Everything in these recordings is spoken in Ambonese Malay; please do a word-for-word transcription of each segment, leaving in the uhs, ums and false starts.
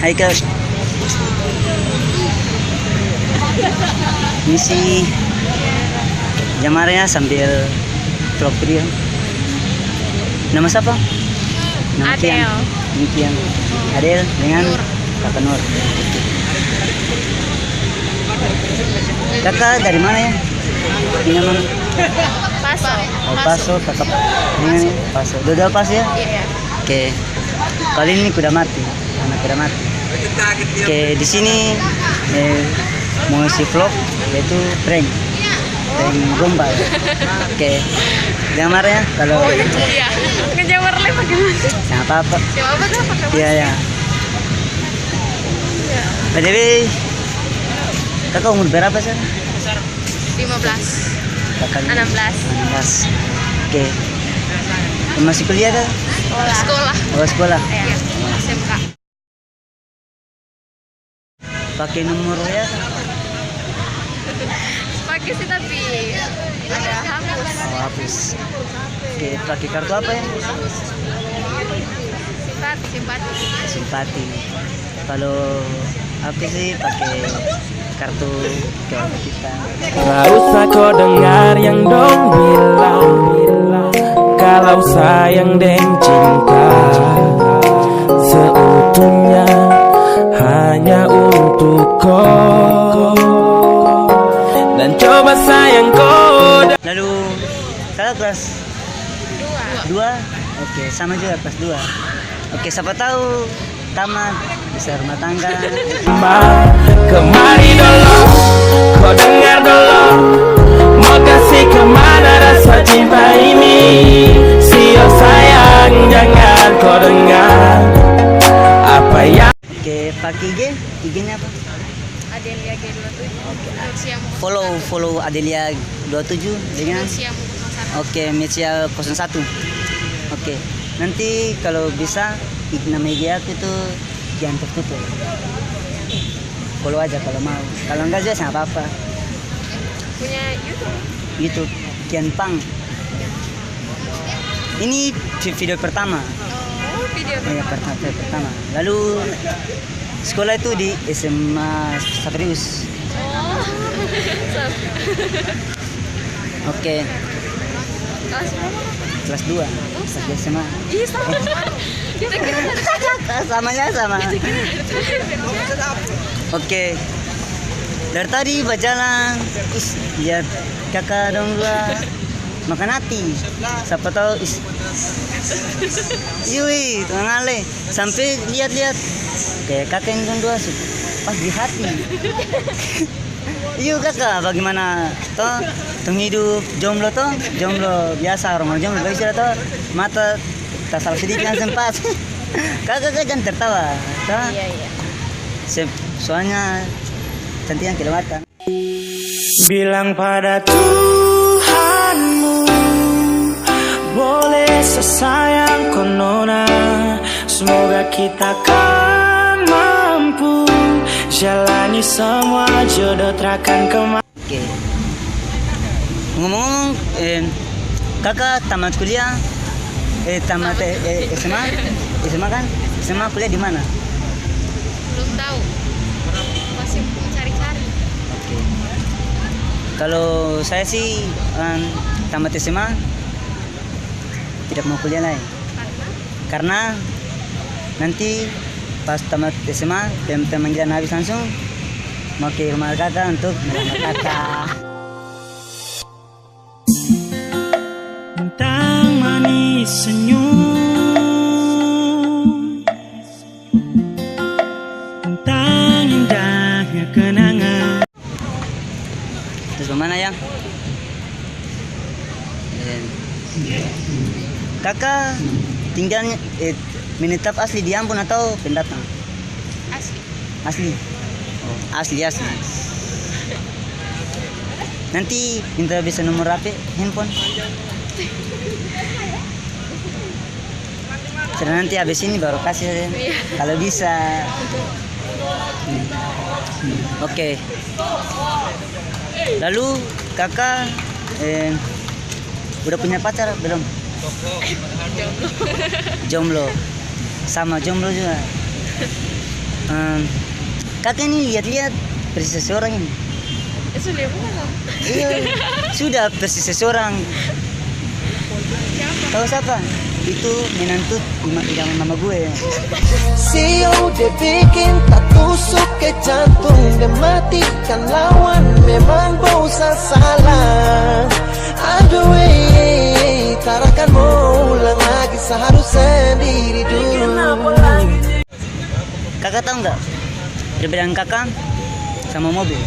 Hai, Kak. Misi jamar ya sambil vlog video. Nama siapa? Nama Adel. Kian. Ini Kian. Adel dengan Nur. Kakak Nur. Kakak dari mana ya? Ini mana? Paso. Oh, Paso, kakak. Ini Paso. Dua-dua Paso ya? Iya. Oke. Kali ini kuda mati, anak kuda mati. Oke, di sini, eh, mau isi vlog, yaitu prank. Prank gombal. Oke. Jangan marah ya, kalau iya. Nggak, jangan marah lagi, bagaimana? Jangan apa-apa. Jangan apa-apa, pakai masker. Iya, iya. Iya. By the way, kakak umur berapa sih? Lima belas. Kakak enam belas. Enam belas. Oke. Masih kuliah kah? Sekolah. Sekolah. Oh, sekolah. Iya, S M K. Pake nomor W A kah? Pake sih, tapi ada hapus. Oh, hapus. Oke, pake kartu apa ya? Simpati, simpati. Simpati. Kalo aku sih pake kartu keluarga kita. Tak usah ko dengar yang dong bilang, kalau sayang deng cinta seutuhnya hanya untuk ko. Dan coba sayang ko. Lalu, kakak kelas dua? Dua. Oke, sama juga kelas dua. Oke, siapa tahu tamat, bisa rumah tangga. Ma, kemari dolo, ko dengar dolo, mo kasi kemana rasa cinta ini? Sio sayang, jangan ko dengar apa yang. Oke, pake I G, I G-nya apa? Adelia G dua tujuh. Oke. Follow, follow Adelia dua tujuh dengan Melsia kosong satu. Oke, Melsia kosong satu. Oke. Nanti kalau bisa, i-, nama I G aku itu Kian Tertutup. Follow aja kalau mau. Kalau enggak juga seng apa-apa. Punya YouTube? YouTube, Kian Pang. Ini vi-, video pertama. Oh, video pertama. Iya, pertama, video pertama. Lalu sekolah itu di S M A Saprius. Oh. Oke. Kelas berapa? Kelas dua. Oh, kelas dua S M A. Ih, sama. Eh. Kita kira dari tadi. Samanya sama. Kita kira dari tadi. Oke. Dari tadi bajalang, is, lihat kakak dong dua. Makan hati. Sapa tau, is. Yui, tengah ngale. Sampe liat-liat. Kaya kaka ini dong dua su pas di hati. Iyo kaka, bagimana to? Tong hidup jomblo to? Jomblo biasa, orang-orang jomblo biasa to? Mata tasala sadiki langsung pas. Kaka, kaka jang tertawa to? Iya, iya. Se-, soalnya cantik yang kelewatan. Bilang pada Tuhanmu, boleh sasayang ko nona, semoga kita kan mampu jalani semua jodoh terakan kema- Oke. Ngomong-ngomong, em, kaka tamat kuliah, eh, tamat, eh, eh, S M A? S M A kan? S M A kuliah di mana? Belum tahu. Masih mencari-cari. Oke. Kalau saya sih, em, tamat S M A, tidak mau kuliah lai. Karena? Karena nanti pas tamat S M A, pem-, pemanggilan habis langsung mau ke rumah kaka untuk melamar kaka. Tentang manis senyum, tentang indahnya kenangan. Terus bagaimana, Yang? Eh, kaka tinggalnya, eh, menetap asli di Ambon atau pendatang? Asli. Asli? Oh, asli, asli. Nanti minta bisa nomor H P, handphone. Sudah, nanti habis ini baru kasih saja. Iya. Kalau bisa. Oke. Lalu, kaka, eh, udah punya pacar belum? Jomblo. Jomblo. Sama jomblo juga. Ehm, Kaka ini lihat-lihat persis seseorang ini. Eh, sudah, bukan, Kak? Iya, sudah persis seseorang. Siapa? Tahu siapa? Itu menantu ima-, idaman mama gue. Siu dia bikin tatusuk ke jantung, dia matikan lawan, memang bos salah. Aduh, eh, tarakan mau ulang lagi, seharus sendiri dulu. Kaka tau nggak perbedaan kaka sama mobil?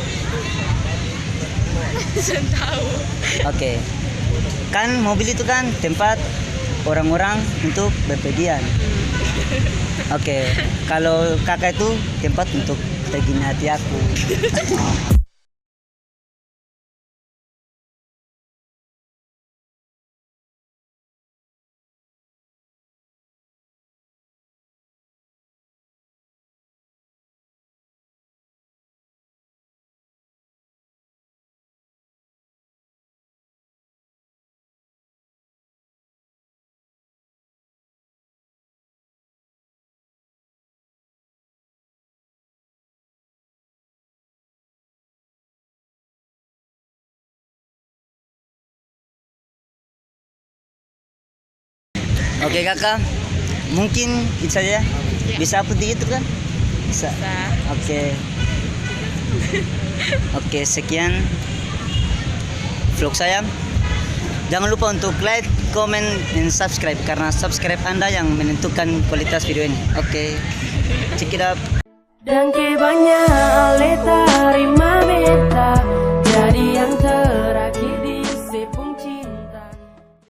Seng tau. Oke. Kan mobil itu kan tempat orang-orang untuk bepergian. Oke, kalau kaka itu tempat untuk pergi hati aku. Oke, kaka, mungkin itu saja. Ya. Bisa upload di YouTube, kan? Bisa. Bisa. Oke. Oke, sekian vlog saya. Jangan lupa untuk like, comment, and subscribe, karena subscribe Anda yang menentukan kualitas video ini. Oke, check it out. Dangke banya.